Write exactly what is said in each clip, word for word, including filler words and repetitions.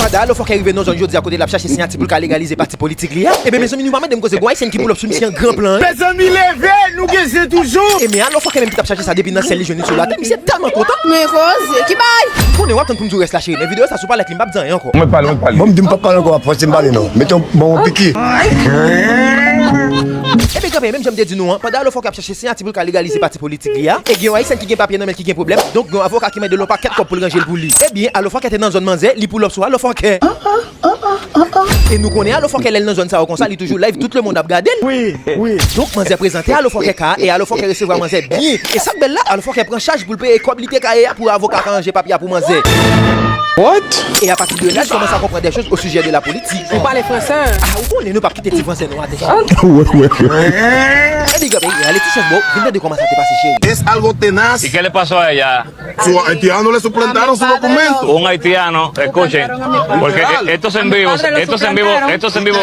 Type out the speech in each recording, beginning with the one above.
Dayè Alofòkè rive nan zòn jodi a kote l ap chache siyati pou l ka legalize pati politik li a. Ebyen, mezanmi, nou pa mande m koze, gon Ayisyen ki pull up sou misye an gran plan, wi. Mezanmi, leve, nou gen zen toujou. E men Alofòkè menm ki t ap chache sa depi nan sèl li jwenn li sou latè, misye tèlman kontan. Men koze, ki bay? Konnen w ap tann pou m di w rès la, cheri, men videyo sa, si w pa like li, m p ap di anyen ankò. Mwen pale, mwen pale. Bon, m di m p ap pale ankò, w ap fòse m pale, non. Mete yon, bon, yon piki. Ebyen, granpè, menm jan m te di nou an, pandan Alofòkè ap chache siyati pou l ka legalize pati politik li a, e gen yon Ayisyen ki gen papye nan men l ki gen pwoblèm, donk gen yon avoka ki mande l yon pakèt kòb pou l ranje l pou li. Ebyen, Alofòkè te nan zòn manzè, li pull up sou Alofòkè. E nou konnen Alofòkè lè l nan zòn sa yo konsa, li toujou live, tout lemonn ap gade l. Wi, wi. Donk, manzè prezante Alofòkè ka a, e Alofòkè resevwa manzè byen. E sa k bèl la, Alofòkè pran chaj pou l peye kòb li te ka ye a pou avoka ka ranje papye a pou manzè. What? E apati de la, li kòmanse a konprann de choz o sijè de la politik. Ou pale fransè? Ah, ou konnen nou p ap kite ti fransè nou atè. Ebyen, granpè, ale ti chans, bro, vin tande kòman sa te pase, cheri. Es algo tenaz. ¿Y qué le pasó a ella? Su haitiano le suplantaron su documento. Un haitiano, escuchen, porque e- esto es en vivo, esto es en vivo, esto es en vivo.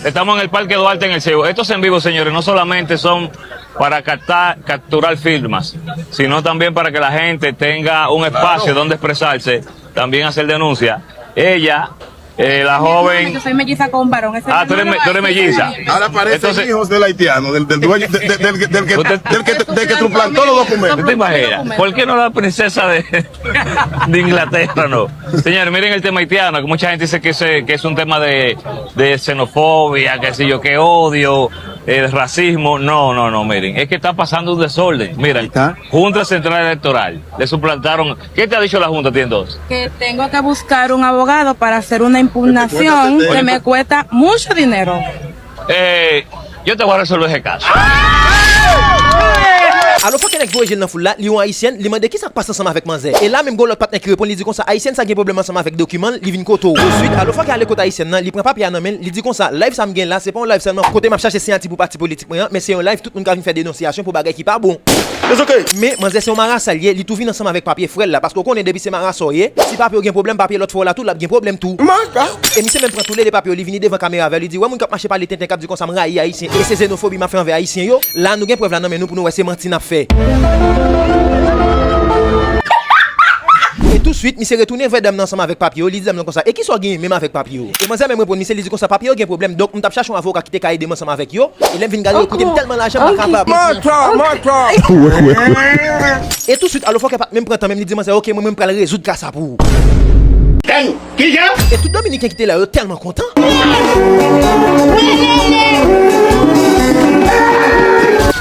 Estamos en el Parque Duarte en el Ceibo. Estos en vivo, señores, no solamente son para captar, capturar firmas, sino también para que la gente tenga un espacio donde expresarse, también hacer denuncia. Ella, eh, la joven. Yo soy melliza con un varón. Ah, tú eres, me- tú eres melliza. Ahora parecen Entonces, hijos del haitiano, del, del dueño, de- de- del, del que, usted- del que, del que suplantó los documentos. ¿Tú te imaginas? ¿Por qué no la princesa de, de Inglaterra, no? Señores, miren el tema haitiano, que mucha gente dice que, se- que es un tema de, de xenofobia, qué sé yo, que odio, eh, racismo. No, no, no, miren, es que está pasando un desorden. Mira, Junta Central Electoral, le suplantaron. ¿Qué te ha dicho la Junta a ti entonces? Que tengo que buscar un abogado para hacer una impugnación que me cuesta mucho dinero. Eh, yo te voy a resolver ese caso. Alofòkè nèg voye je l nan foul la, li yon ayisyèn, li mande kisa k pase ansanm avèk manzè. E la menm gon lòt patnè ki reponn, li di konsa, ayisyèn sa gen pwoblèm ansanm avèk dokiman l, li vin kote w. Answit, Alofòkè ale kote ayisyèn nan, li pran papye a nan men l, li di konsa, live sa m gen la, se pa yon live sèlman kote m ap chache siyati pou pati politik mwen an, men se yon live tout moun ka vin fè denonsiyasyon pou bagay ki pa bon. It's okay. Men manzè se yon marasa l ye, li tou vin ansanm avèk papye frè l la, paske w konnen depi se marasa w ye, si papye w gen pwoblèm, papye lòt frè w la tou, l ap gen pwoblèm tou. Maka. E misye menm pran toulede papye yo, li vini devan kamera avè yo, li di, wè moun k ap mache pale tenten k ap di konsa m rayi ayisyen, e se zenofobi m ap fè anvè ayisyen yo, la nou gen prèv la nan men nou pou nou wè se manti n ap fè. E touswit, misye retounen vè dam nan ansanm avèk papye yo, li di dam nan konsa, e kisa w genyen menm avèk papye yo? E manzè menm reponn misye, li di konsa, papye yo gen pwoblèm, donk m t ap chache yon avoka ki te ka ede m ansanm avèk yo, e lè m vin gade yo koute m tèlman lajan m pa kapab. Mata, mata. E touswit, Alofòkè pa t menm pran tan, menm li di manzè, oke, mwen menm pral rezoud ka sa pou ou. Dang! Kijan? E tout Dominiken ki te la yo tèlman kontan.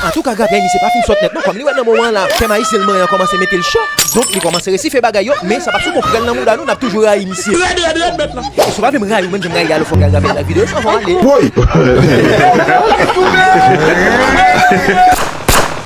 Antouka, gade misye pa fin sòt nèt non, kòm li wè nan moman an la, pèm ayisyen l manyen an kòmanse mete l cho, donk li kòmanse resi fè bagay yo, men sa pa sou konprann nan mouda nou, n ap toujou rayi misye. Rèd, rèd, rèd, mèt la. E si w pa vle m rayi w menm jan m rayi Alofòkè, gade la videyo sa, fò ale. Woy!